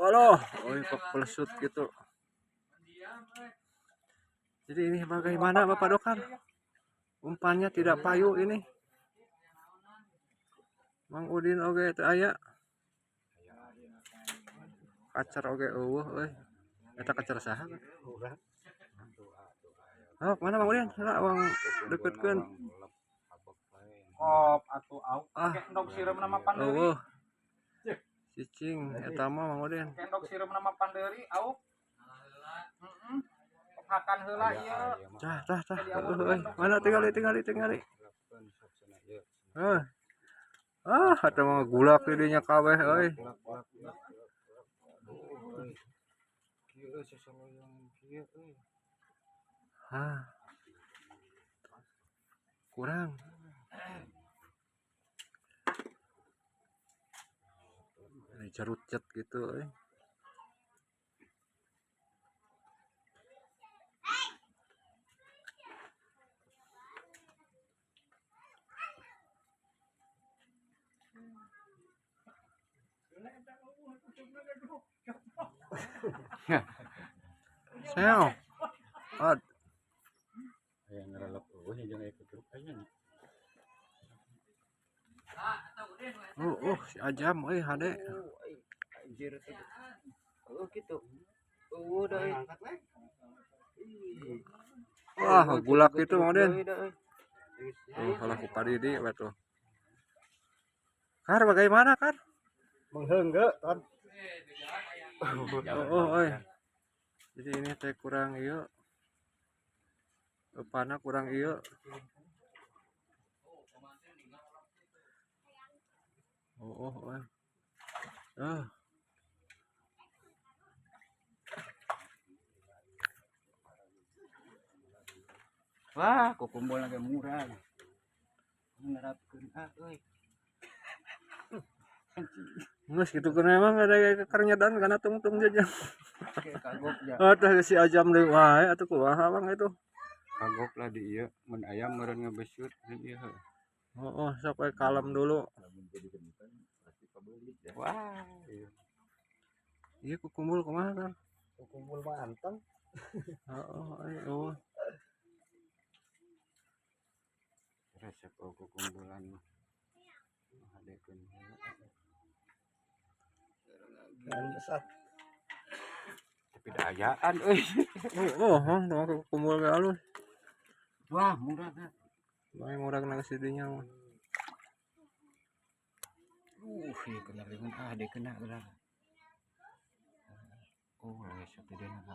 Waduh, oi pelesut gitu. Jadi ini bagaimana Bapak Dokar? Umpannya tidak payu ini. Mang Udin oge teu aya. Kacer oge eueuh euy. Eta kacer saha? Oh, mana Mang Udin? Heula urang deketkeun. Kop atuh au. Ah. Endog sireum nama pandeuri. Eueuh. Cicing eta mah Mang Udin. Endog sireum nama pandeuri au. Heeh. Hakan heula ieu. Tah tah tah. Eueuh euy. Mana tingali tingali tingali. Heuh. Ah, eta mah gulak di dinya kabeh euy. Hah. Kurang. Ini cerucet gitu euy. Seo. Ad. Aya ngerelep eueuh jeung aya kutruk aya nya. Si Ajam euy hade. Anjir teh. Oh gitu. Eueuh da euy. Wah, gulak itu Mang Udin. Tuh, kalau ku Padidi we tuh. Kar bagaimana, Kar? Mengheunggeuk ton. Oh, euy. Jadi ini teh kurang ieu. Eupana kurang ieu. Oh, euy. Ah. Wah, kukumbul lagi murah. Nerapkeun ah euy. Geus kitu keun emang ada karenyadan kana tungtung jajan. Kagok ya. Ah, tah si Ajam deui wae atuh kumaha bang itu. Kagok lah di ieu mun ayam meureun ngebesut di ieu heuh. Oh, sok we kalem dulu. Wah, ieu. Ieu kukumbul kumaha kan? Kumpul mah anteng. Heeh, euy, eueuh. Resep kukumbulan mah. Hadekeun heula. Dan besar. Tapi da ayaan euy. Oh, oh, oh, kukumbul ge alus. Wah, murah dah. Bae ngurang nang sidinya mah. Ieu kena bingung ah hadekeun heula. Oh, resep teh dina